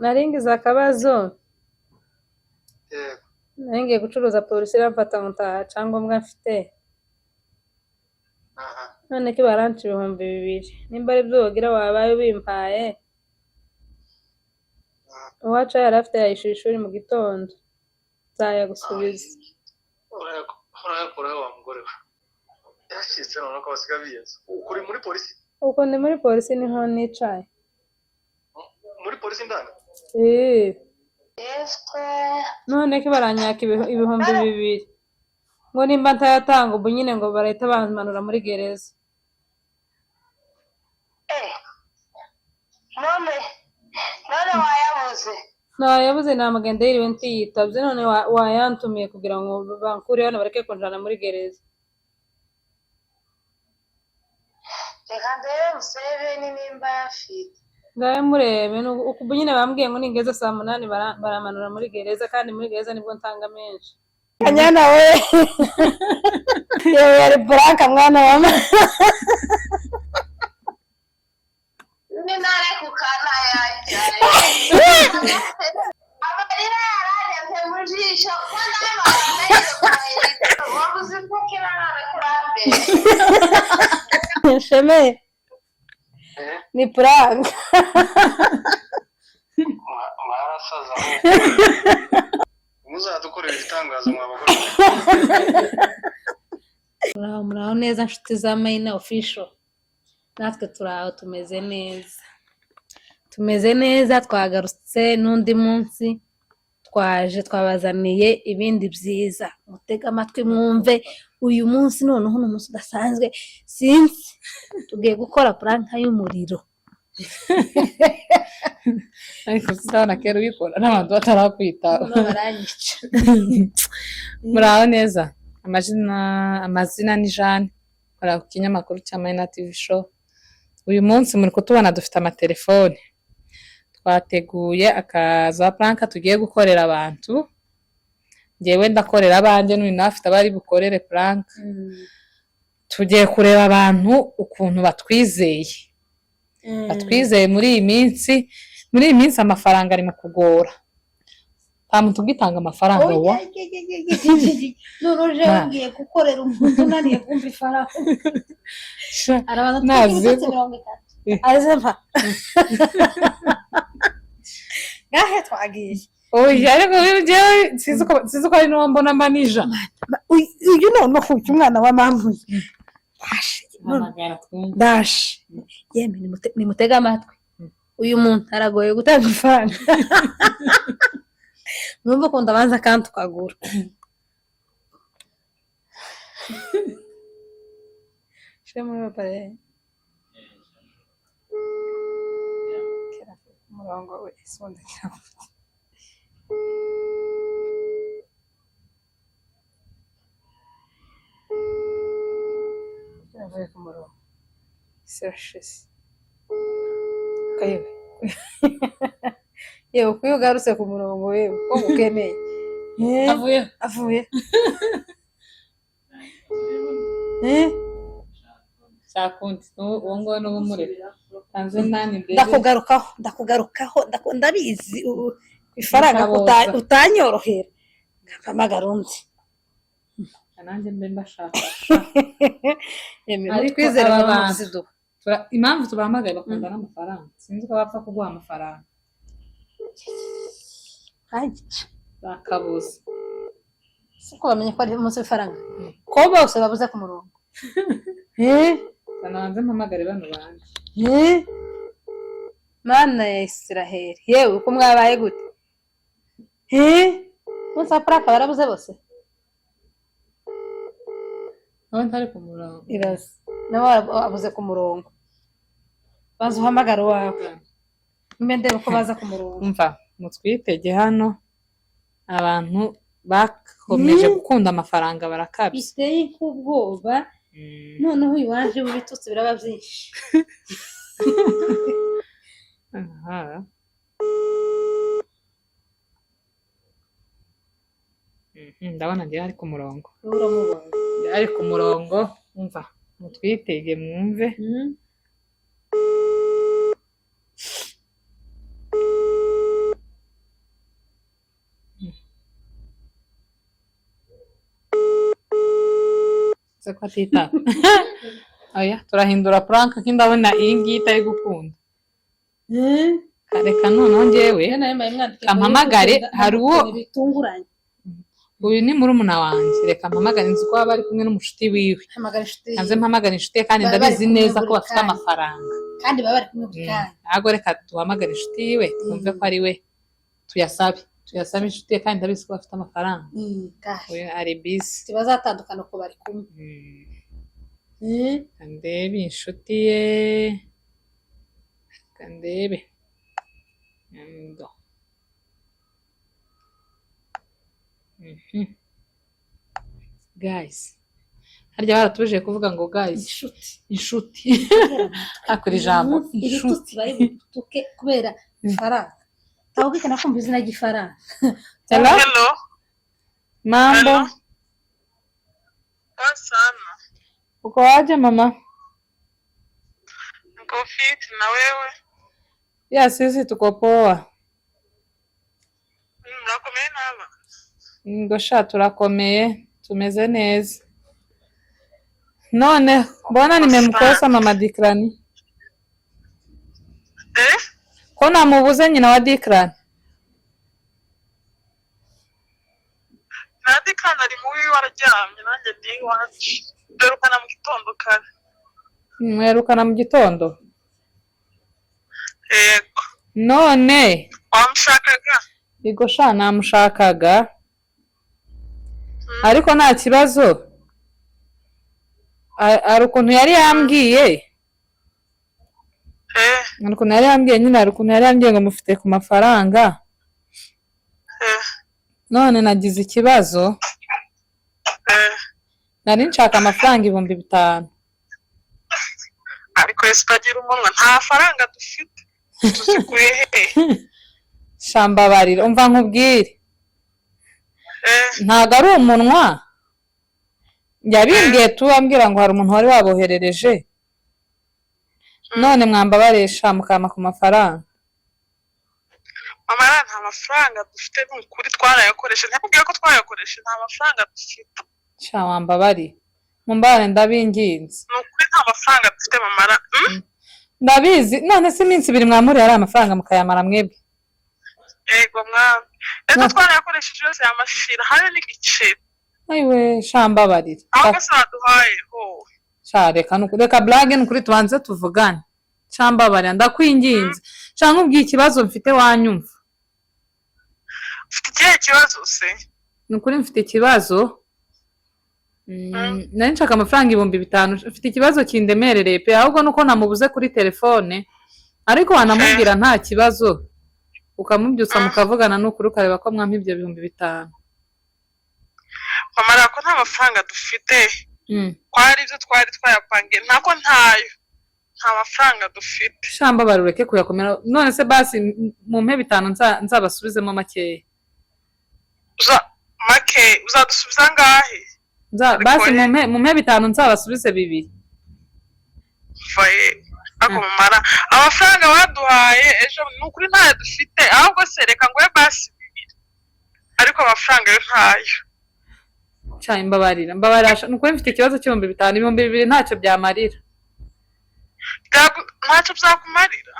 Naringize akabazo. Yego. Nari ngiye gucuruza, polisi iramfata ngo nta cyangombwa mfite. Aha. None ko baranca 2000, nimba ari byo wogira wabaye ubimpaye. Uwacu yari afite yayishyuye ishuri mu gitondo, nzayagusubiza. Urayakuraho wa mugore we yashyitse, noneho ko basiga biyenza uri muri polisi? Uko ndi muri polisi, niho nicaye. Muri polisi indani? Eh. Yeswe. None ko baranyaka 2000, ngo nimba ntayatanga ubu nyine ngo barahita banmanura muri gereza. Eh, none wayabuze? Nayabuze, namugenda yiriwe ntiyitabye. None wayantumiye kugira ngo bankure hano, bareke kunjana muri gereza. Reka ndebe Museveni nimba ayafite. Ngabe murebe. Ubu nyine bambwiye ngo ningeze saa 8 baramanura muri gereza, kandi muri gereza nibwo ntanga menshi. Kanyana we, yewe yari prank, mwana wa mama. Ninare kukana yajya amarira yarageze mu jisho ko nawe wabuze ko kirarara kurambere. Sheme, ni prank. Mwarasaza, muzadukorera ibitangaza mwa bagore. Muraho, muraho neza nshuti za Mayina Official. Natwe turi aho, tumeze neza, tumeze neza. Twagarutse n'undi munsi, twaje twabazaniye ibindi byiza. Mutege amatwi mwumve. Uyu munsi noneho ni umunsi udasanzwe, sinzi, tugiye gukora prank y'umuriro. Ariko sinabona kera ubikora n'abantu batarakwitaba. Noneho baranyica. Muraho neza, amazina ni Jeanne, nkora ku kinyamakuru cya Mayina TV Show. Uyu munsi muri kutubona dufite amatelefone, twateguye akaza prank tugiye gukorera abantu. Njyewe ndakorera abanjye, n'uyu nawe afite abari bukorere prank. Tugiye kureba abantu ukuntu batwizeye muri iyi minsi. Amafaranga ari mu kugora, nta muntu ugitanga amafaranga wa. None uje ngiye gukorera umuntu unaniye kumva ifaranga, arabanza Nazi twige 30 aze mpa ngahe twagiye. Oya, ariko rero njyewe sinzi uko ari n'uwo mbona manija. Uyu noneho uyu mwana wa mama dashe. Hamagara twumve. Dashe yemwe, nimutege amatwi, uyu muntu aragoye gutanga ifaranga. Mwumve ukuntu abanza akantukagura. Shira muri apareye umurongo we isundi. Kiravuye ku murongo, isi irashize. Yewe yewe, kuko iyo ugarutse ku murongo, yewe ko ngukeneye. Avuye. Avuye. Cyakundi uwo nguwo n'uwo mureka tanze nani mbere. Ndakugarukaho, ndakugarukaho, ndabizi ifaranga. Nkaboza. Utanyorohera mpamagara undi. Nanjye mbe mbashaka. Yemwe, Ariko twizere aba ko bantu- muziduha. Impamvu tubahamagaye, bakunda n'amafaranga, sinzi ko bapfa kuguha amafaranga. Ntagice. Bakabuze. Siko bamenye ko ari umunsi w'ifaranga, ko bose babuze ku murongo. Banze mpamagare bano banje. Mana ya Isiraheli, yewe uko mwabaye gute? Munsi wa prank barabuze bose. Nawe ntari ku murongo. Iraza nawe abuze ku murongo. Baza uhamagara uwawe, mbe ndebe ko baza ku murongo. Umva, mutwitege hano, abantu bakomeje gukunda amafaranga barakabya. Biteye nk'ubwoba. Noneho uyu waje w'ibitutsi biraba byinshi. Aha. Ndabona ngewe ari ku murongo. Wowe uramubonye? Ngewe ari ku murongo. Umva, mutwitege mwumve. Se ko atitaba? Oya, turahindura prank, ko ndabona iyi ngiyi itari gukunda. Reka noneho njyewe kampamagare, hari uwo bitunguranye. Uyu ni murumuna wanjye, reka mpamagare, nzi ko waba ari kumwe n'umushuti wiwe. Hamagara inshuti. Hanze mpamagare inshuti ye, kandi Baba bari ndabizi kumwe neza ko buri bafite kanya. amafaranga. Kandi baba bari kumwe buri kanya. Ntabwo, reka duhamagare inshuti yiwe, twumve ko ari we, tuyasabe inshuti ye, kandi ndabizi ko bafite amafaranga. Kandi Uyu ari busy. ntibazatandukana uko bari kumwe. Reka ndebe inshuti ye, reka ndebe Ndo. Guys, harya baratubujije kuvuga ngo guys. Inshuti. Inshuti, hakora ijambo inshuti. Ibitutsi bari butuke kubera ifaranga, ntawubikana kumva izina ry'ifaranga. Hello? Hello. Mambo? Hello. Poa sana. Uko waje, mama? Niko fiti, na wewe? Ya, sisi tuko poa. Murakomeye n'aba? Ngo sha, turakomeye, tumeze neza. None mbona nimemkosa mama Dikrani? Eh? Ko namubuze, nyina wa Dikrani? Nadi kandi ari mubi, wararyamye, nanjye ndi iwacu. Dorukana mu gitondo kare. Mwerukana mu gitondo? Yego. None Wamushakaga? Yego sha, namushakaga, ariko nta kibazo. Hari ukuntu yari yambwiye. Eh? Hari ukuntu yari yambwiye nyine, hari ukuntu yari yambwiye ngo mufite ku mafaranga. Eh? None nagize ikibazo. Eh? Nari nshaka amafaranga 5000. Ariko ese utagira umunwa, nta faranga dufite. Tuzikuye he? Sha, mbabarira, umva nkubwire. Eh? Ntabwo ari umunwa, yabimbwiye tu, ambwira ngo hari umuntu wari waboherereje. None mwambabarisha mukampa ku mafaranga. Mama, rero nta mafaranga dufite, ni ukuri twarayakoreshe. Ntakubwiye ko twayakoreshe? Nta mafaranga dufite. Sha, wambabariye, mumbabare, ndabinginze. Ni ukuri nta mafaranga dufite, mama ra. Ndabizi. None se iminsi 2 mwamuriye ari amafaranga mukayamara mwebwe? Yego mwami. Rero twarayakoresheje yose, yamashira habe n'igiceri. Ayiwe, sha, mbabarira. Ahubwo se waduhaye ho? Sha, reka nuku, reka blague, nukuri tubanze tuvugane. Sha, mbabarira, ndakwinginze. Sha, nkubwiye ikibazo mfite wanyumva? Ufite ikihe kibazo se? Ni ukuri mfite ikibazo. Nari nshaka amafaranga 5000. Mfite ikibazo kindemerereye pe, ahubwo nuko namubuze kuri telefone, ariko wanamubwira nta kibazo, ukamubyutsa mukavugana, nukuri ukareba ko mwampa ibyo 5000. Mama, rero ko nta mafaranga dufite. Kwari ibyo twari twayapangiye, ntako ntayo, nta mafaranga dufite. Sha, mbabarira, ureke kuyakomera. None se basi mumpe 5, nzabasubizemo makeya. Uza make uzadusubiza angahe? Nza Ariko basi mumpe 5, nzabasubize 2. Vaye ako mumara, amafaranga baduhaye ejo, ni ukuri ntayo dufite. Ahubwo se reka nguhe basi 2, ariko amafaranga yo ntayo. Sha, mbabarira, mbabarira sha, ni ukuri mfite ikibazo cy'5000. 2000 ntacyo byamarira. Ntacyo byakumarira?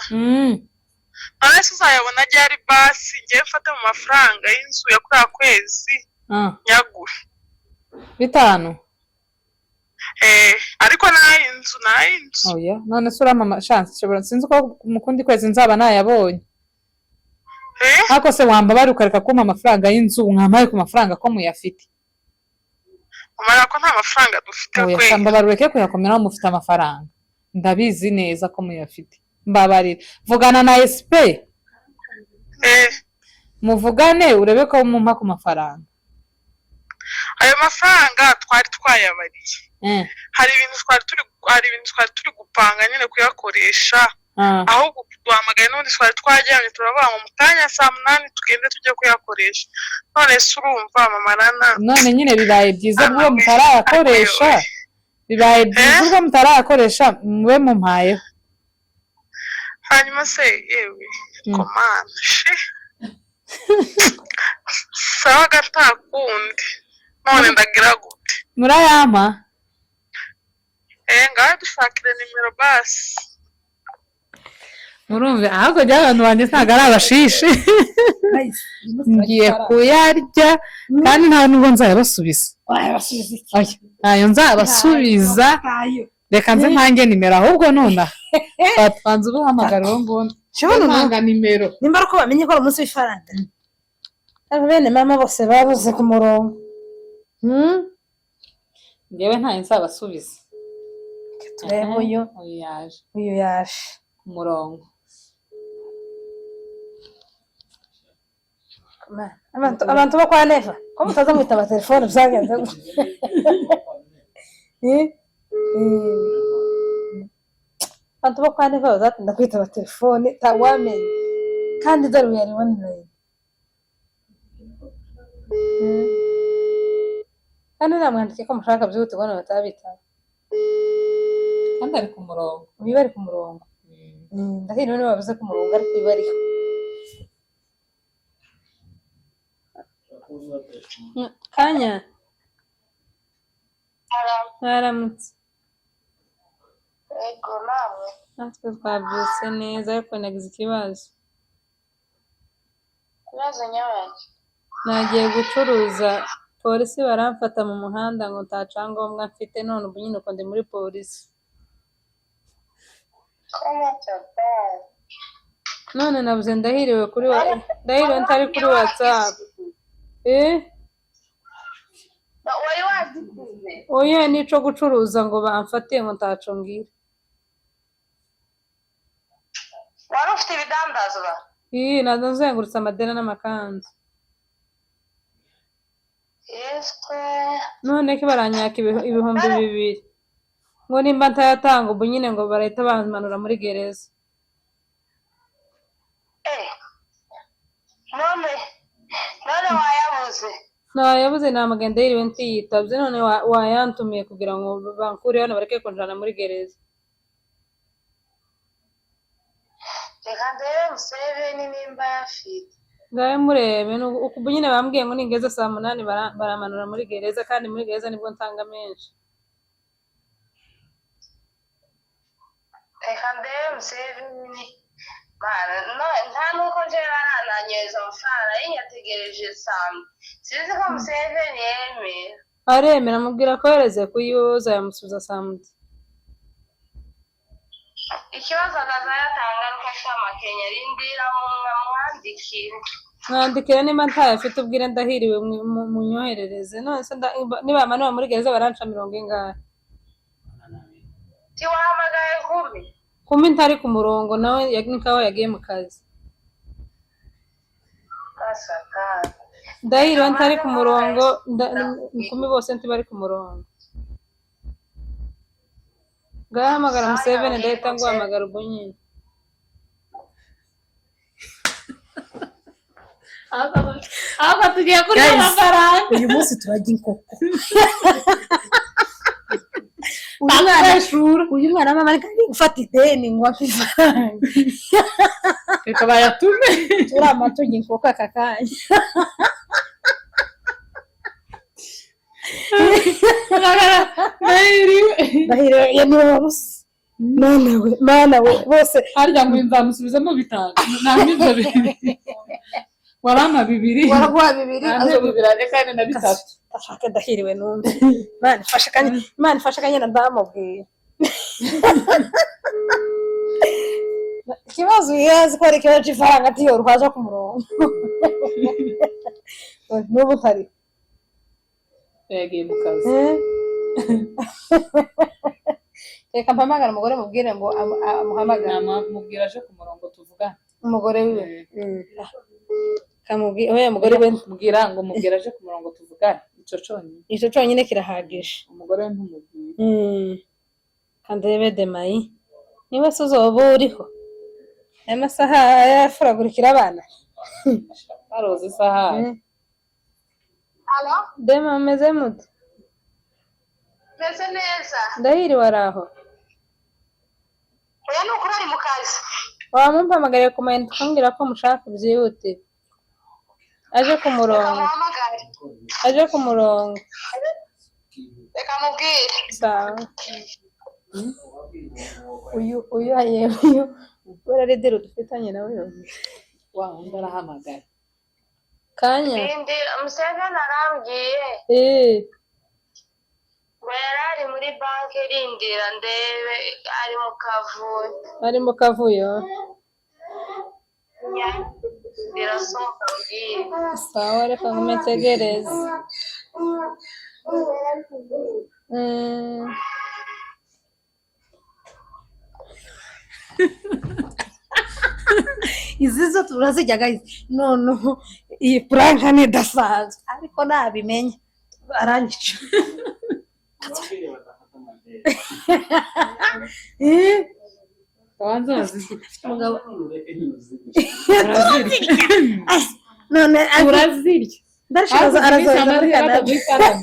None se uzayabona ryari? Basi ngewe mfate mu mafaranga y'inzu ya kuriya kwezi nyaguhe. 5? Eh, ariko n'ay'inzu, n'ay'inzu. Oya, none se urampa chance? Nshobora, sinzi ko mu kundi kwezi nzaba nayabonye. Eh? Ariko se wambabara ukareka kumpa amafaranga y'inzu, mwampaye ku mafaranga ko muyafite? Umara ko nta mafaranga dufite. Oya. Kwe. Sha, mbabarira, ureke kuyakomeraho, mufite amafaranga, ndabizi neza ko muyafite. Mbabarira, vugana na SP. Eh? Muvugane urebe ko mumpa ku mafaranga. Ayo mafaranga twari twayabariye. Hari ibintu twari turi gupanga nyine kuyakoresha. Ahubwo duhamagaye n'ubundi twari twaryamye, turavuga ngo mu kanya saa 8 tugende tujye kuyakoresha. None se urumva, mama Rana? None nyine bibaye byiza ubwo mutarayakoresha, bibaye byiza ubwo mutarayakoresha, mube mumpayeho. Hanyuma se yewe, komana shi, sawa, gatakundi, none ndagira gute? Murayampa? Ngaho dushakire nimero basi. Murumve, ahubwo njyewe abantu banjye ntabwo ari abashishi. Ngiye kuyarya kandi nta nubwo nzayabasubiza. Wayabasubiza iki? Oya, ntayo nzabasubiza. Ntayo. Reka nze ntange nimero ahubwo nonaha. Banza ubuhamagara uwo nguwo. Shobora no Ntanga nimero. Nimba ari uko bamenye ko ari umunsi w'ifaranga, aba bene mama bose babuze ku murongo. Njyewe ntayo nzabasubiza. Turebe uyu. Uyu yaje. Uyu yaje. Ku murongo. Abantu bo kwa Neva, ko mutaza mwitaba telefone, byagenze gute? Eh? Abantu bo kwa Neva bazatinda kwitaba telefone, ntawamenya, kandi dore ubu yari online. Kandi namwandike ko mushaka byihutirwa, none batabitaba. Kandi ari ku murongo. Uyu bari ku murongo. Ndahiro niba bavuze ku murongo, ariko uyu bariho. Kanya, mwaramutse? Yego, namwe? Natwe twabyutse neza, ariko nagize ikibazo. Ibibazo nyabaki? Nagiye gucuruza, polisi baramfata mu muhanda ngo nta cyangombwa mfite, none ubu nyine uko ndi muri polisi. None nabuze Ndahiriwe kuri wa Ndahiriwe ntari kuri WhatsApp. Eh? Wari wazisize? Oya, nico gucuruza ngo bamfate ngo ntaco ngira. Wari ufite ibidandazwa? Ii, naza nzengurutse amadera n'amakanzu. Yeswe! None ko baranyaka 2000, ngo nimba ntayatanga ubu nyine ngo barahita banmanura muri gereza. Eh, none wayabuze? Nayabuze, namugenda yiriwe ntiyitabye, none wayantumiye kugira ngo bankure hano bareke kunjana muri gereza. Reka ndebe Museveni nimba ayafite. Ngabe murebe, ubu nyine bambwiye ngo ningeze saa 8 baramanura muri gereza, kandi muri gereza nibwo ntanga menshi. Reka ndebe Museveni. Mana, nta nuko nje barananyereza amafaranga yinyategereje samedi, sinzi ko Museveni yemera. Aremera, mubwira kohereze kuyiwoza yamusubiza samedi. Ikibazo akazayatanga nuko afite amakenya. Rindira mwandikire. Mwandikire, nimba ntayafite ubwire Ndahiriwe munyoherereze. None se nibamanura muri gereza baranca mirongo ingahe? Tiwahamagaye Kumi? Kumi ntari ku murongo nawe, nikaho yagiye mu kazi. Gasatani. Ndahiriwe ntari ku murongo, Kumi bose ntibari ku murongo. Ngahamagara Museveni, ndahita nguhamagara ubwo nyine. Ahubwo tugiye kurya Guys, amafaranga. Uyu munsi turarya inkoko. Uyu mwana, uyu mwana mama ariko ari gufata ideni ngo ampe ifaranga. Reka bayatume. Turama turya inkoko aka kanya. Ndahiriwe. Ndahiriwe ya niwe wabuze. Mana we, mana we, bose. Harya ngo nzamusubizamo 5, nta ibyo bibiri warampa bibiri. Waraguha bibiri. Nta bibiri, reka na bitatu. Ndashaka Ndahiriwe numve. Imana ifashe kanya, Imana ifashe kanya, ndamubwira. Ikibazo iyo azi ko ari ikibazo cy'ifaranga atiyoroha aja ku murongo. N'ubu ntari. Yagiye mu kazi. Reka mpamagara umugore mubwire ngo amuhamagare. Mubwira aje ku murongo tuvugane. Umugore wiwe. Kamubwire, oya, umugore we. Mubwira ngo mubwira aje ku murongo tuvugane, ico conyine. Ico conyine kirahagije. Umugore we ntumubwire. Kandebe Demayi niba se uzoba uriho aya masaha yafuragurikira abana. Baroza isaha. Alo? Dema, mumeze mute? Meze neza. Ndahiriwe ari aho? Oya, ni ukuri ari mu kazi. Wamumpamagariye ku mayinite ukambwira ko mushaka byihutirwa aje ku Reka murongo. muhamagare. Aje ku murongo. Reka mubwire. Sawa. Uyu yewe, uyu kubera ari deal dufitanye nawe yongera. Wa wundi arahamagara. Kanya. Rindira, Museveni arambwiye ngo yari ari muri banki. Rindira ndebe, ari mu kavuyo. Ari mu kavuyo. Birasohoka mbwira. Sawa, reka ngume ntegereze. Izi zo turazirya guys. Noneho iyi prank ni idasanzwe, ariko nabimenya aranyica. Banza bazirya. Umugabo none Turazirya. Ndarushaho arazoza muri Canada.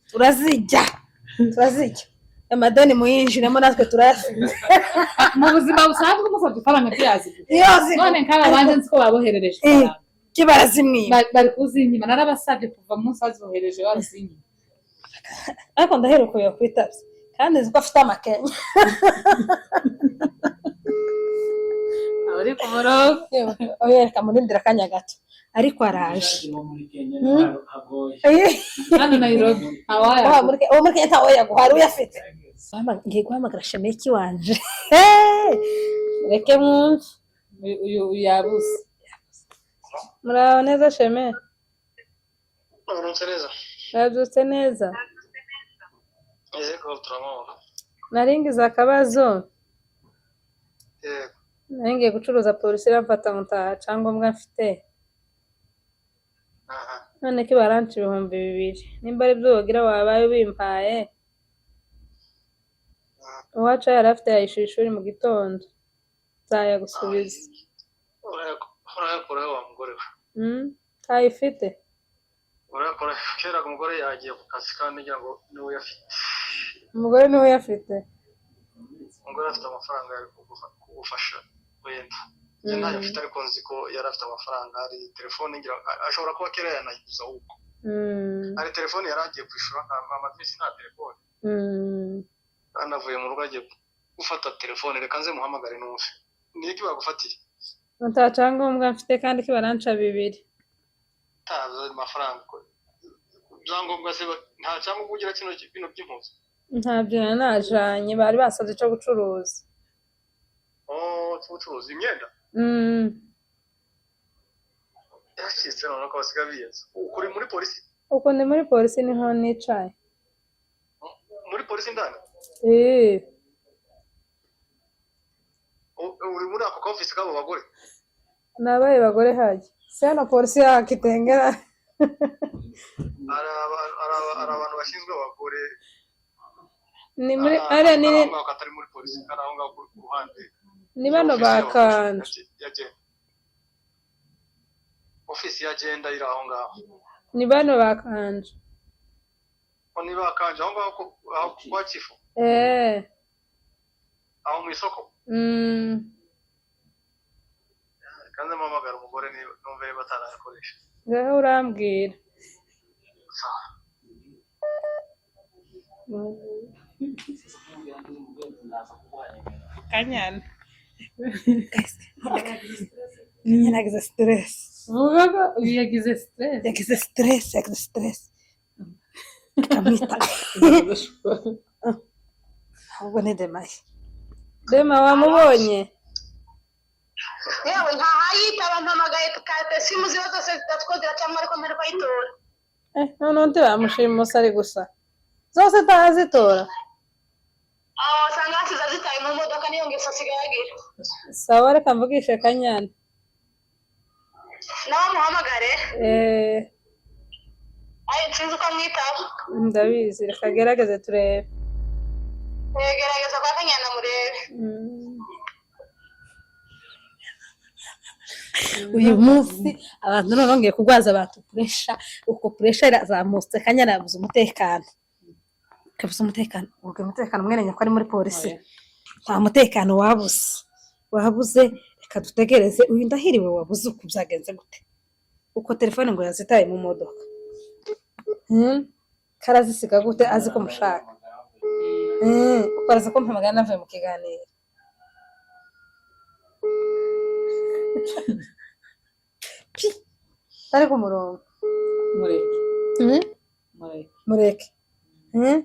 Turazirya, turazirya. Amadeni muyinjiremo, natwe turayafite. Mu buzima busanzwe umusabye ifaranga ntiyazigura. Iyo zi- None nk'aba bandi nzi ko baboherereje ifaranga. Ki barazimwiba. Bari kuzinyima. Narabasabye kuva munsi bazibohereje bazinyima. Ariko ndaheruka uyu kwitabye, kandi nzi ko afite amakenya. Abari ku murongo. Oya, reka murindire akanya gato, ariko araje. Hano Nairobi ntawaya. Wa muri uwo muri Kenya ntawe yaguha, hari uyafite. Ngiye guhamagara shemeki wanje. Reke mwumve. Uyu yabuze. Muraho neza, sheme? Uramutse neza. Mwabyutse neza? Yego, turamahoro. Naringize akabazo. Yego. Nari ngiye gucuruza, polisi iramfata ngo nta cyangombwa mfite. None ko baranca 2000, nimba ari byo wogira wabaye ubimpaye. Uwacu yari afite, yayishyuye ishuri mu gitondo, nzayagusubiza. Urayakuraho wa mugore we? Ntayifite. Urayakura kera. Umugore yagiye ku kazi, kandi ngira ngo niwe uyafite. Umugore niwe uyafite. Umugore afite amafaranga yo kugufasha wenda. Njye ntayo mfite, ariko nzi ko yari afite amafaranga. Hari telefone, ngira ashobora kuba kera yanayiguze ahubwo. Hari telefone yari agiye kwishyura, amadirishya nta telefone. Kandi avuye mu rugo agiye gufata telefone. Reka nze muhamagare numve. Ni iki bagufatiye? Nta cyangombwa mfite, kandi ko baranca 2000. Ntazi amafaranga ibyangombwa se nta cyangombwa ugira kino bino by'impuzu? Ntabyo nari najanye, bari basabye icyo gucuruza. Oh, cy'ubucuruzi, imyenda? Yacitse noneho ko basigaye biyenza. Ukuri muri polisi? Uko ndi muri polisi, niho nicaye. Muri polisi indani? Eh. Uri muri ako office k'abo bagore? Nabaye bagore hajya si hano polisi yakitengera. Hari abantu bashinzwe abagore. Ni muri ariya ni Ari aho ngaho, katari muri polisi, ari aho ngaho ku ruhande. Ni bano Office y'abagore bakanje. Ya gender. Office ya gender iri aho ngaho. Ni bano bakanje. Ko niba akanje aho ngaho aho kwa chifu? Eh. Aho mu isoko? Mm. Kandi mpamagara umugore niba numve niba atarayakoresha. Ngaho urambwira. Sawa. Kanyana. Kanyana yagize stress. Vuga ko uyu yagize stress. Yagize stress, yagize stress. Akamwita. Ahubwo ni Demaye. Dema, wamubonye? Yewe, ntahayitaba. Mpamagaye kate simu ziba zose zitatwogera cyangwa, ariko mpere kuyitora. Eh, noneho ntibamushimusa ari gusa. Zose ntazitora. Aho wasanga hasize azitaye mu modoka, niyo ngeso asigaye agira. Sawa, reka mvugishe Kanyana. Nawe muhamagare. Eh, Ayo, nsinzi uko amwitaba. Ndabizi, reka gerageze turebe. Eh, gerageza kwa Kanyana murebe. Uyu munsi abantu noneho ngiye kurwaza abantu pressure, uko pressure irazamutse. Kanyana yabuze umutekano, yabuze umutekano. Ubwo umutekano mwene nyako ari muri polisi, nta mutekano wabuze, wabuze. Reka dutegereze uyu ndahiriwe wabuze uko byagenze gute, uko telefone ngo yazitaye mu modoka. Karazisiga gute azi ko mushaka? Uko araza kumpamagara navuye mu kiganiro. Pi! Ari ku murongo. Mureke. Mm? Mureke. Mureke. Mm?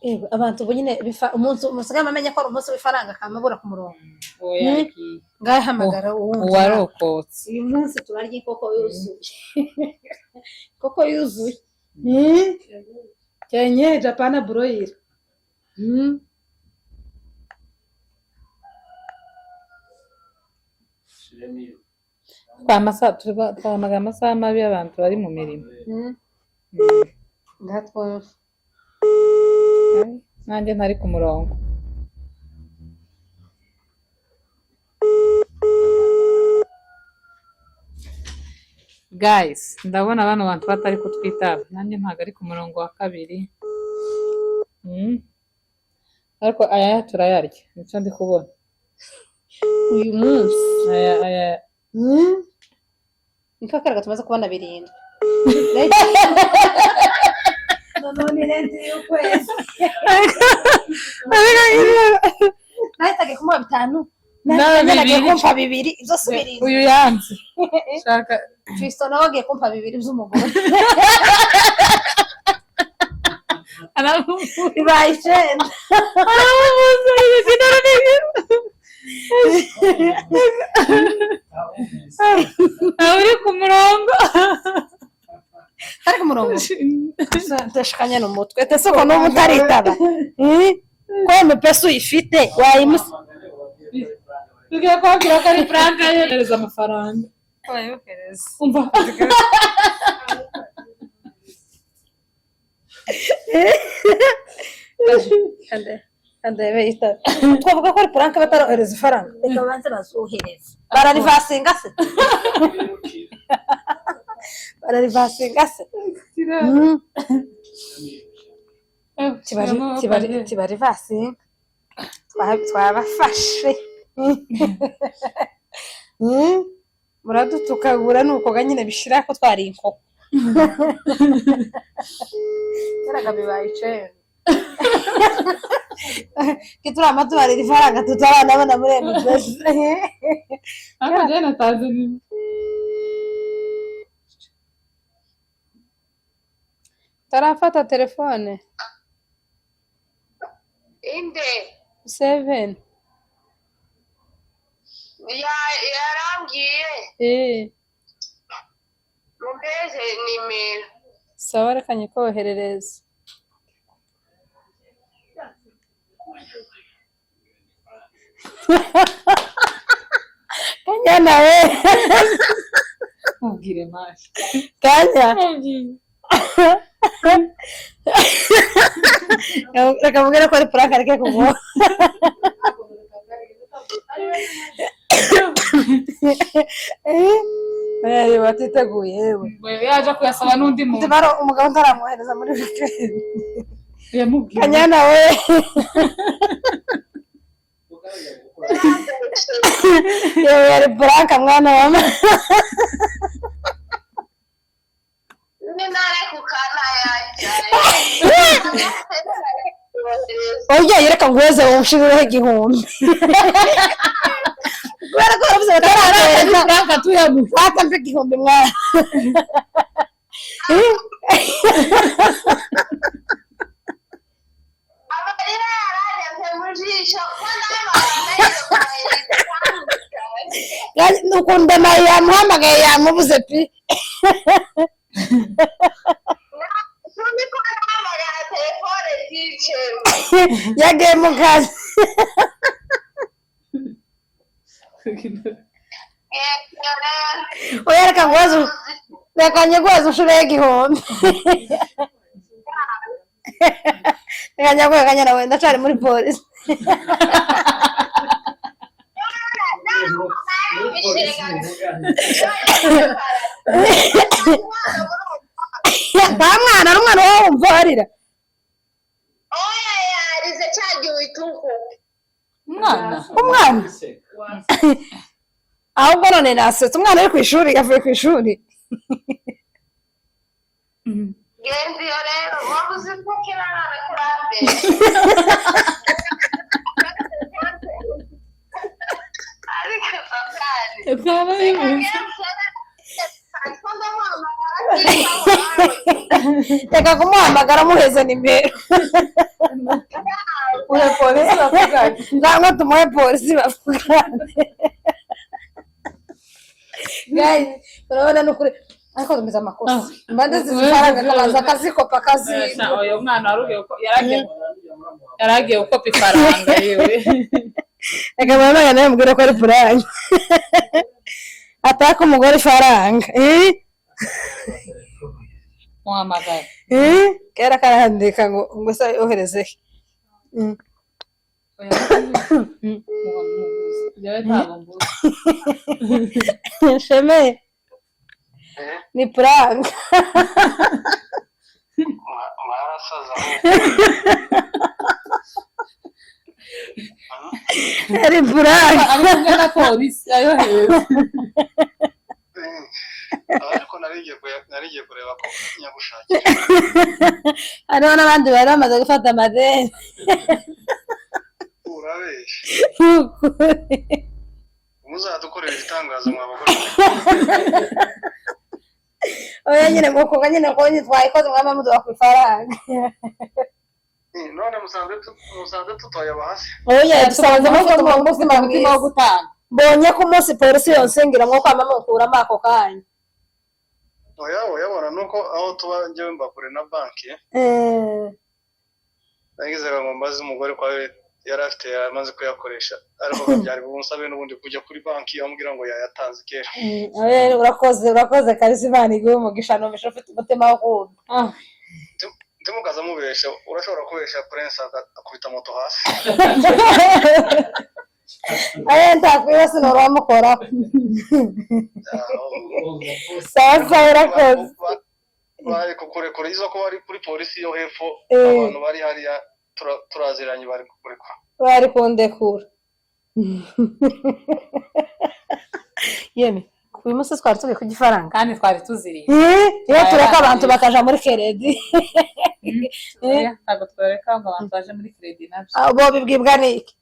Yego, abantu ubu nyine umunsi musigaye amenya ko ari umunsi w'ifaranga akamabura ku murongo. Oya. Mm. Ngahe hamagara uwundi. Uwarokotse. Uyu munsi turarya inkoko yuzuye. Koko yuzuye. Mm? Kenye Japana broiler. Mm. Twahamagara amasaha mabi y'abantu bari mu mirimo. Mm. Ngaha twumve. Nanjye ntari ku murongo. Guys, ndabona bano bantu batari kutwitaba. Nanjye ntabwo ari ku murongo wa kabiri. Ariko aya turayarya, nicyo ndi kubona. Uyu munsi. Aya aya. Niko akaraga tumaze kubona birindwi. Noneho ni renti y'ukwezi. Nahitaga kumuha 5. Nawe Nahitaga bibiri. kumpa 2, ibyo si 7. Uyu yanze. Shaka Fiston nawe agiye kumpa 2 by'umugore. Aramuvuza. Bibaye 9. Aramuvuza ibizina runini. Uri ku murongo. Ari ku murongo. Ndashikanye n'umutwe. Ese ko n'ubu utaritaba? Ko M-Pesa uyifite wayimusa. Tugiye kubabwira ko ari Frank yohereza amafaranga. Wayohereza. Umva. Andebe itaba. Twavuga ko ari Frank batarohereza ifaranga. Reka babanze bazohereze. Bararivasinga se? Bararivasinga se? Kibarivasinga. Twabafashe. Muradutukagura nuko ga nyine bishira ko twari inkoko. Keraga bibaye 9. Kitura amatubarira ifaranga tutaranabona muri M-Pesa. Ariko njyewe natanze nimero. Tarafata telefone. Inde. 7. Yarambwiye. Mumpeze nimero. Sawa, reka nyikoherereze. Kanyana we. Mubwire mashi. Kanya. Mubwire. Reka mubwire ko ari Frank areke kumuha. Batiteguye yewe. Yaje kuyasaba n'undi muntu. Ndibaro umugabo ntaramwohereza muri weekend. Yamubwiye. Kanyana we. Yewe yari Frank mwana wa mama. Ninare kukana yajya. Oya yereka nguheze umushireho 1000. Kubera ko baravuze batararohereza. Frank tuyamuha. Fata mpe 1000 mwana. Amarira yaranyuze mu jisho ko nawe Ukunda nawe yamuhamagaye yamubuze pi. Tuzi ko nahamagara telefone zicemo. Yagiye mu kazi. Oya reka nguheze, reka nyiguheze unshireho 1000. Reka nyaguhe Kanyana we, ndacari muri polisi. Nta mwana ari umwana wowe wumva arira. Oya yarize cya gihe uhita. Umwana. Umwana. Ahubwo none nasetse umwana ari ku ishuri, yavuye ku ishuri. Genza iyo rero waba uzi ko kirarara kurambere. Ariko satani. Byaba bibuze. Reka kumuhamagara muheze nimero. Uhe polisi bavugane. Cyangwa tumuhe polisi bavugane. Guys, urabona ni ukuri ariko tumeze amakosa. Impande zizifaranga akabanza akazikopa akazi. Uyu mwana wari ugiye yaragiye gukopa ifaranga yewe. Reka muhamagare nawe mubwire ko ari prank. Ataka umugore ifaranga. Eh? Muhamagare. Eh? Kera karandika ngo se yohereze he. Njyewe ntabwo mbuze. Sheme ni prank. Mwarasaza. Ari prank. Ari kumwe na polisi ayohereza. Ariko narigiye kureba ko nyabushakira. Hariho n'abandi bari bamaze gufata amadeni. Urabeshya. Muzadukorera ibitangaza mwa bagore. Oya nyine mukunga nyine ko nyine twayikoze mwaba muduha ku ifaranga. None musanze tutoyaba hasi. Oya dusanze mufite umutima umutima wo mwiza. gutanga. Mbonye ko umunsi polisi yonsengira mwo kwama mukuramo ako kanya. Oya oyabona nuko aho tuba njyewe mba kure na banki. Nagize ngo mbaze umugore ko yari afite yamaze kuyakoresha, ariko byari bunsabe n'ubundi kujya kuri banki amubwira ngo yayatanze kera. Oya urakoze urakoze kabisa, Imana iguhe umugisha, numvise ufite umutima wo kumva. Ntimukaza mubesha, urashobora kubesha Prince akubita moto hasi. Oya ntakwiba sinuramukoraho. Sawa sawa urakoze. Bari kukurekura izo ko bari kuri polisi yo hepfo, abantu bari hariya turaziranye bari kukurekura. Bari kundekura. Yeme uyu munsi twari turi ku gifaranga. Kandi twari tuziriye. Iyo tureka abantu bakaja muri keredi. Ntabwo twereka ngo abantu baje muri keredi nabyo. Bo bibwibwa n'iki?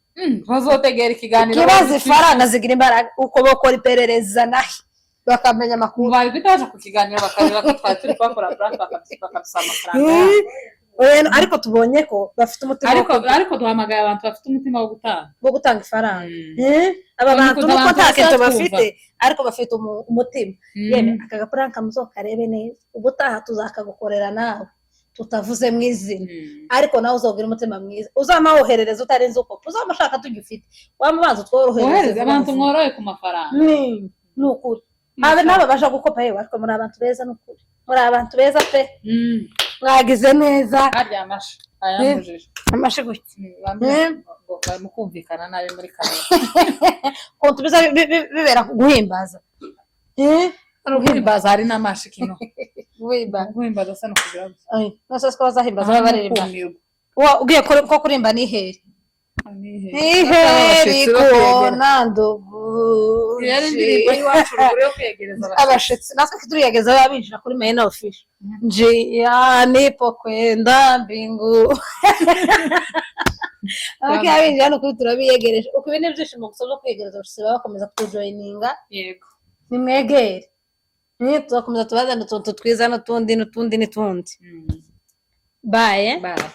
Bazotegera ikiganiro. Ikibazo ifaranga zigira imbaraga uko bokora iperereza nahe bakamenya amakuru. Bari guhita baja ku kiganiro bakareba ko twari turi kubakora prank bakadusaba amafaranga yabo. Ariko tubonye ko bafite umutima Ariko duhamagaye abantu bafite umutima wo gutanga. wo gutanga ifaranga. Aba bantu nuko nta kintu bafite ariko bafite umutima. Yeme aka gaprank muzokarebe neza, ubutaha tuzakagukorera nawe tutavuze mu izina, ariko nawe uzogira umutima mwiza, uzamawoherereza utarenze uko uzamushaka tugifite wamubanza utworohereze abantu mworoye ku mafaranga. Ni ukuri abe nabo baje gukopa yewe, ariko muri abantu beza, ni ukuri muri abantu beza pe, mwagize neza. Harya amasha ayambujije amasha gutya barimo kumvikana nabi muri kamera. Kuntu biza bibera guhimbaza. Guhimbaza hari n'amashi kino. Guhimbaza asa no kugira gusa. Nose ko bazahimbaza baririmba. Ugiye ko kurimba ni heri. Ni heri kubona ndugu. Yari indirimbo y'iwacu ruguru yo kwiyegereza abashitsi. Natwe turiyegeza babinjira kuri Main Official. Njia nipo kwenda mbingu. Abakiriya binjira hano kuri turabiyegereje. Uko ibi ni ibyishimo gusa byo kwiyegereza abashitsi baba bakomeza kutujoyininga. Yego. Nimwegere. Tuzakomeza tubazane utuntu twiza n'utundi n'utundi n'utundi. Bye. Bye.